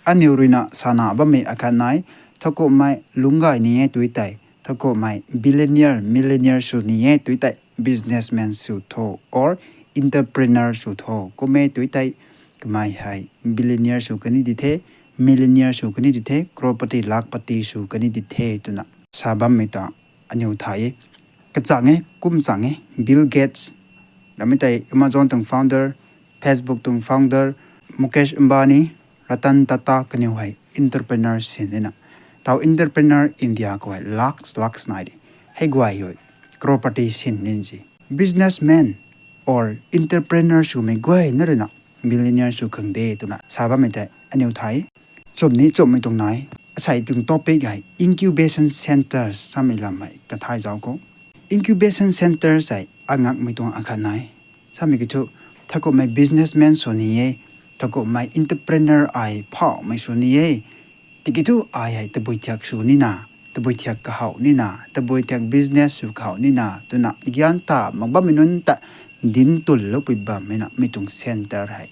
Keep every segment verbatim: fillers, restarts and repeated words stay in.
Aniu ruina sana bammei akhat nai, thakumhmei lungc gay ni e tui tei, thakumhmei billionaire, millionaire sw ni e tui tei, businessman sw tho, or entrepreneur sw tho, kum e tui tei, kamei hei billionaire sw kani di the, millionaire sw kani di the, crorepati, lakhpati sw kani di the twna sa bammei ta aniw thay e. Kachang e, kum chang e, Bill Gates, ramei tei Amazon tuang founder, Facebook tuang founder, Mukesh Ambani, Ratan Tata kaniw hei entrepreneur sin nina. Tau entrepreneur India khou hei lakhs, lakhs nai di. Hei guay hei crorepati sin nin si. Businessman or entrepreneur swmei guay na ruina millionaire sw khang de twna sa bammei tei aniw thay. Chumni chumhmei tuang nai, asei tuang topic hei incubation centres samei lam hei kathay zauc khou. Incubation centres hei angakmei tuang akhat nai. Samei kiu thu, thakumhmei businessman sw ni e, thakumhmei entrepreneur ai phauhmei sw ni e. Tiki thu ai hei tabui thiak sw nina, tabui thiak kahow nina, tabui thiak business sw kahow nina twna gyan ta mak bammei nunc ta dinc tulou pui bammei na mi tuang centre hei.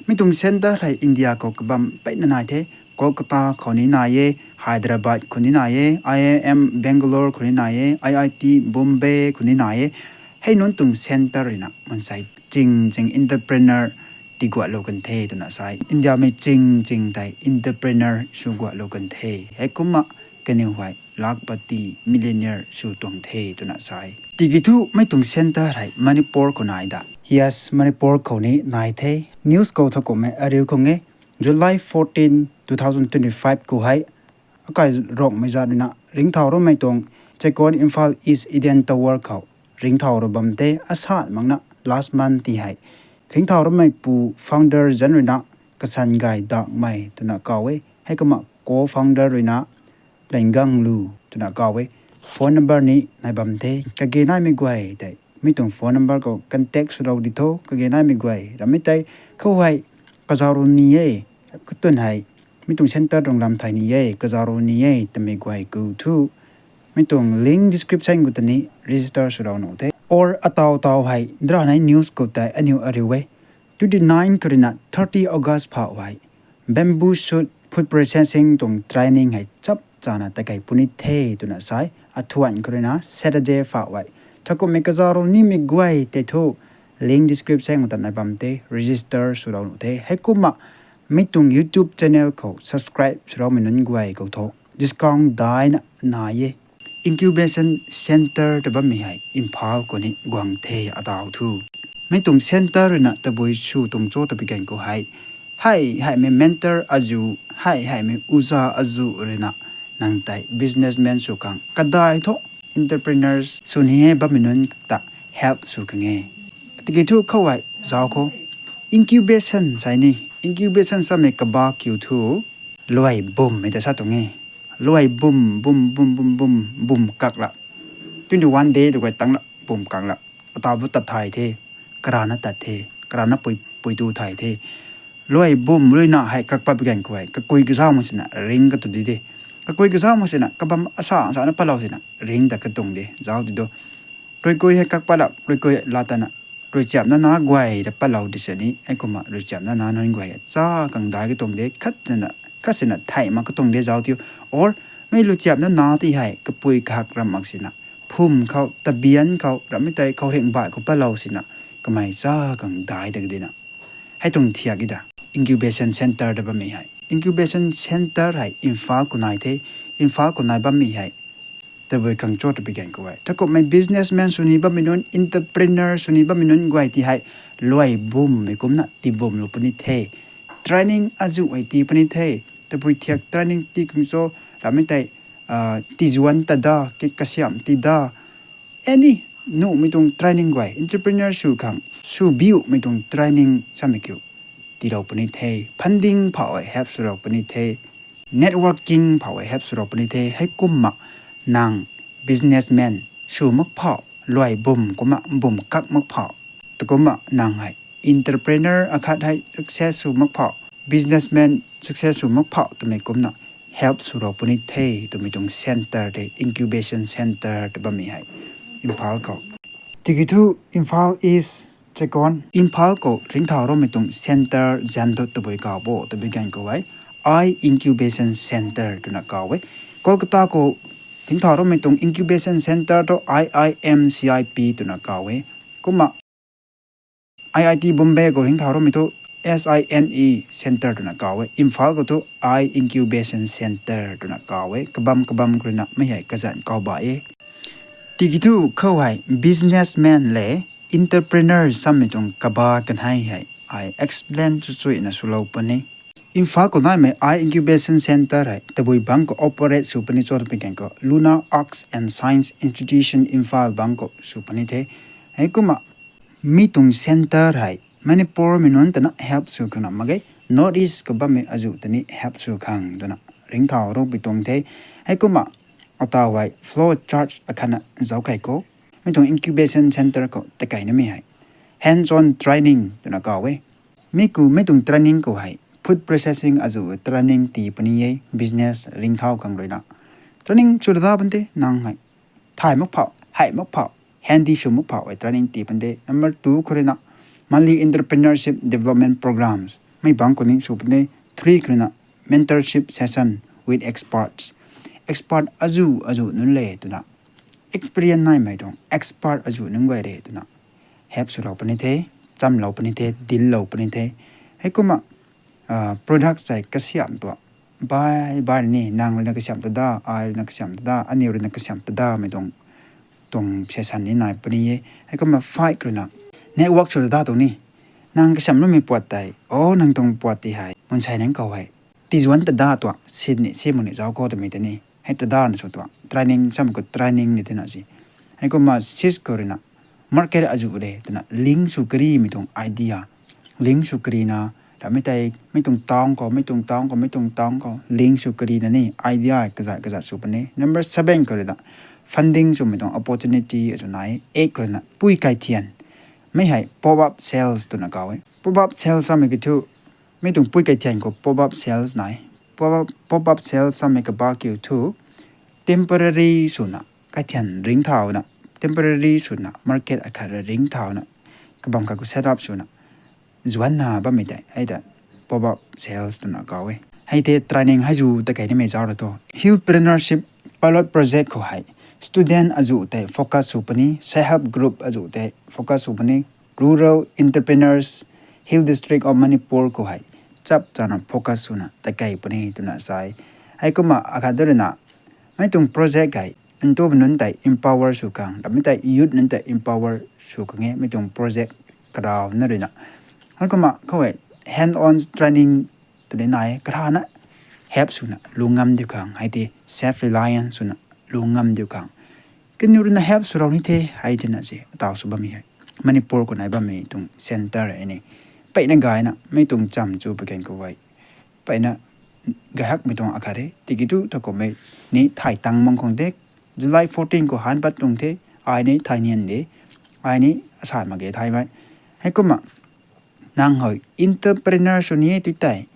Mi tuang centre hei India khou kabam peyna nai the, Kolkata khou ni nai e, Hyderabad khou ni nai e, I I M Bangalore khou ni nai e, I I T Bombay khou ni nai e. Hei nunc tuang centre ruina mansei ching ching entrepreneur tiguahlou kan the twna sa e. Indiamei ching ching tei entrepreneur sw guahlou kan the. Heikumna kaniw hei lakhpati, millionaire sw tuang the twna sa e. Tiki thu mei tuang centre hei Manipur khou nai da. Yes, Manipur khou ni nai the. News khou thakumhmei ariu khang e, July fourteen, two thousand twenty-five khou hei akai Rongmei zat ruina ringcthau rammei tuang Checkon Imphal East Eden Tower khou ringcthau ra bam the, asat makna last month ti hei ringcthau rammeipu founder zanc ruina Kasan Gay Dakmei twna kaw e. Heikumna co-founder ruina Lenggang Lu twna kaw e. Phone number ni nai bam the, kage naimei guay tei mi tuang phone number khou contact swlou di tho, kage naimei guay. Ramei tei khou hei kazauc rui ni e, katwn hei mi tuang centre tuang lam thay ni e, kazauc rui ni e twmei guay khou thu mi tuang link description khou ta ni register swlou nuh the. Or ataw taw hei dra nei news khou tei aniw ariu e. Twenty-nine khou ruina thirty August phau hei bamboo shoot food processing tuang training hei chap chana takei puni the twna sa e. Athuan khou ruina Saturday phau hei. Thakumhmei kazauc rui nimei guay tei thu link description khou ta nai bam the, register swlou nuh the. Heikumna mi tuang YouTube channel khou subscribe swloumei nunc guay khou thu discount daina nai e. Incubation centre ta bammei hei Imphal khou ni guang the ataw thu. Mi tuang centre ruina tabui sw tuang cho ta pi gan khou hei, hei heimei mentor azuh, hei heimei uza azuh ruina nang tei businessman sw khang, kadai thu entrepreneurs sw ni e bammei nunc ta help sw khang e. Tiki thu khou hei zauc khou incubation sa ni, incubation samei kaba kiu thu luai bum mei ta sa tuang e. Luai bum bum bum bum bum bum kak la, twenty one day tu guay tang la bum kak la, ataw thu tat thay the, karana tat the, karana pui tu thay the. Luai bum ruina hei kak pat pi gan khou hei kakui kazauc mak sina ring katu di de. Kakui kazauc mak sina kabam asa asa na patlou sina ring ta katuang de zauc ti do. Ruikui hei kak pat la, ruikui la tana ruichiapna na guay ta patlou di sini, heikumna ruichiapna na nunc guay cha khang dai katuang de, khat sina thei mak katuang de zauc tiu. Or mei ruichiapna na ti hei kapui kahak ram mak sina phum khou, tabian khou, ramei tei khou ringh baih khou patlou sina kamei cha khang dai ta dina. Hei tuang thiak i da incubation centre ta bammei hei. Incubation centre hei Imphal khou nai the, Imphal khou nai bammei hei tabui khang cho ta pi gan khou hei. Thakumhmei businessman sw ni bammei nunc, entrepreneur sw ni bammei nunc guay ti hei luai bummei kumna tii bumlou puni the. Training azuh hei tii puni the. Tabui thiak training tii khang cho, ramei tei tizuan ta da, kasiam ti da, any nuhmei tuang training guay, entrepreneur sw khang sw biumei tuang training samei kiu tiilou puni the. Funding phau hei help swlou puni the. Networking phau hei help swlou puni the. Heikumna nang businessman sw mak phau, luai bum kumna bum kak mak phau, takumna nang hei entrepreneur akhat hei success sw mak phau, businessman success sw mak phau twmei kumna help swlou puni the twmei tuang centre tei incubation centre ta bammei hei Imphal khou. Tiki thu Imphal East, Checkon, Imphal khou ringcthau rammei tuang centre zanc thu tabui kaw bo ta pi gan khou hei. I Incubation Center twna kaw e. Kolkata khou thingthau roumei tuang Incubation Center thu I I M C I P twna kaw e. Kumna I I T Bombay khou thingthau roumei thu S I N E Center twna kaw e. Imphal khou thu I Incubation Center twna kaw e. Kabam kabam khou ruina mei hei kazanc kaw ba e. Tiki thu khou hei businessman le entrepreneur samei tuang kaba kanei hei ai explain chuchuina swlou puni. Imphal khou naimei I Incubation Center hei tabui bangc khou operate sw puni cho twpui ganv khou Luna Arts and Science Institution Imphal bangc khou sw puni the. Heikumna mi tuang center hei Manipurmei nunc tana help sw khang na mak ge, North East khou bammei azuh tani help sw khang twna ringcthau roupui tuang the. Heikumna ataw hei flow chart akhatna zauc kei khou, mi tuang incubation center khou takeynamei hei hands-on training twna kaw e. Mi khou mi tuang training khou hei food processing azuh training tii puni e, business ringcthau khang ruina. Training sw dada pun the nang hei thay mak phau, hei mak phau, handy sw mak phau e training tii pun de. Number two khou ruina Manipur Entrepreneurship Development Programs mei bangc khou ni sw pun de. Three khou ruina mentorship session with experts. Expert azuh azuh nunc le twna, experience naimei tuang expert azuh nunc guay re twna help swlou puni the, chamlou puni the, deallou puni the. Heikumna product tei kasiamh tuang baih baih ni, nang ruina kasiamh tada, ai ruina kasiamh tada, aniw ruina kasiamh tadamei tuang, tuang session ni nai puni e. Heikumna five khou ruina network sw tada tuang ni, nang kasiamhloumei puat tei, o nang tuang puat ti hei mansei nunc khou hei tizuanc tada tuang sin ni si mak ni zauc khou twmei tei ni hei tadana sw tuang training samei khou training ni tina si. Heikumna six khou ruina market azuh le twna link sw karimei tuang idea, link sw karina, ramei tei mi tuang town khou, mi tuang town khou, mi tuang town khou link sw karina ni idea kazat kazat sw puni. Number seven khou ruina funding swmei tuang opportunity azuh nai. Eight khou ruina pui kaithian, mei hei pop-up sales twna kaw e. Pop-up sales samei kiu thu mi tuang pui kaithian khou pop-up sales nai. Pop-up sales samei kaba kiu thu temporary swna kaithian ringcthauna, temporary swna market akhat ra ringcthauna, kabam khat khou set up swna zuanna bammei tei hei ta pop-up sales twna kaw e. Hei tei training hei zu takeynamei zauc ra thu hillpreneurship pilot project khou hei student azuh tei focus sw puni, self help group azuh tei focus sw puni, rural entrepreneurs, Hill District of Manipur khou hei chap chana focus swna takey puni twna sa e. Heikumna akhat da ruina mei tuang project hei ntumei nunc tei empower sw khang, ramei tei youth nunc tei empower sw khang e mei tuang project karau na ruina. Heikumna khou hei hands-on training twni nai, karana help swna lung ngam diu khang, hei tei self reliance swna lung ngam diu khang kaniw ruina help swlou ni the hei tina si ataw sw bammei hei Manipur khou nai bammei tuang center e ni. Peyna gayna mei tuang cham chu pakan khou e, peyna gay hakmei tuang akhat e. Tiki thu thowkumhmei ni thay tang mang khang the, July fourteen khou han pat tuang the, ai ni thay nian de, ai ni asai mak ge thaymei. Heikumna nang hei entrepreneur sw ni e tu tei,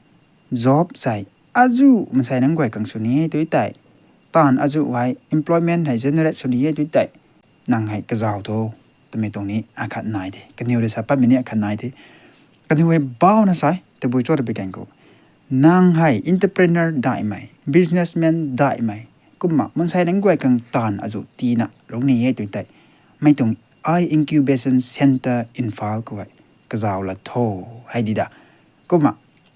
job sei azuh mansei nunc guay khang sw ni e tu tei, taanv azuh hei employment hei generate sw ni e tu tei, nang hei kazauh tho twmei tuang ni akhat nai the, kaniw rui sa patmei ni akhat nai the. Kaniw hei bauna sai tabui cho twpui kan khou, nang hei entrepreneur daihmei, businessman daihmei, kumna mansei nunc guay khang taanv azuh tiina lungc ni e tu tei, mei tuang I Incubation Center Imphal khou hei kazauh la tho hei di da. Kumna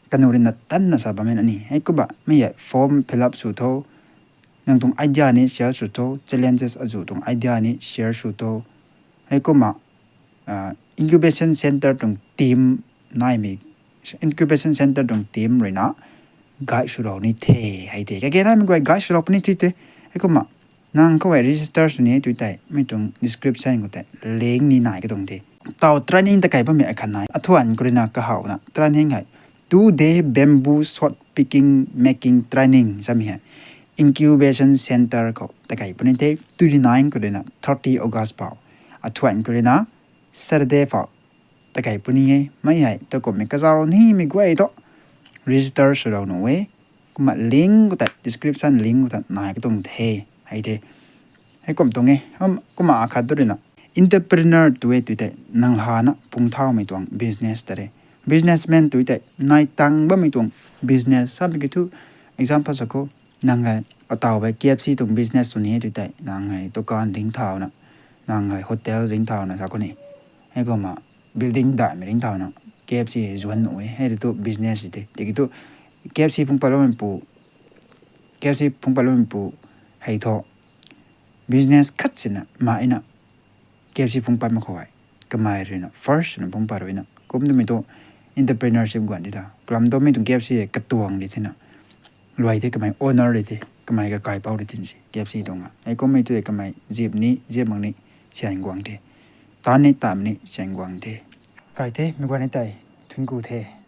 kaniw ruina tanna sa bammei na ni heikumna mei hei form fill up sw tho, nang tuang idea ni share sw tho, challenges azuh tuang idea ni share sw tho. Heikumna incubation center tuang team naimei, incubation center tuang team ruina guide swlou ni the hei the. Kage naimei guay guide swlou puni thi the. Heikumna nang khou hei register sw ni tu tei mei tuang description khou tei link ni nai ka tuang the. Taw training takey bammei akhat nai, athuan khou ruina kahawna training hei two day bamboo shot picking making training samei hei incubation center khou takey puni the, twenty nine khou ruina thirty August phou. Athuan khou ruina Saturday phou takey puni e. Mei hei thowkumhmei kazauh nimei guay thu register swlou nuh e. Kumna link khou tei, description link khou tei nai ka tuang the hei the. Heikum tuang e. Kumna akhat tu ruina entrepreneur tu e tu tei nang lana pungthaumei tuang business ta re. Businessman tw tei nai tang bammei tuang business samei ki thu, example sa khou, nang hei ataw hei K F C tuang business tw ni e tw tei, nang hei dukan ringc thauna, nang hei hotel ringc thauna sa khou ni, heikumna building daihmei ringc thauna K F C zuan nuh e, hei rui thu business tei tiki thu K F C phungc patloumeipu, K F C phungc patloumeipu hei thu business khat sina ma ina K F C phungc pat mak khou hei, kamei ruina first swna phungc pat ruina kum twmei thu entrepreneurship guan di ta. Kalam thu mi tuang K F C hei katuang di thena, luai the kamei owner di the, kamei kakaipouc di thena si K F C tuang a. Hei kummei tu kamei zip ni zip mak ni sian guang the, tan ni tan ni sian guang the. Kai the, mei guan ni tei thunc ku the.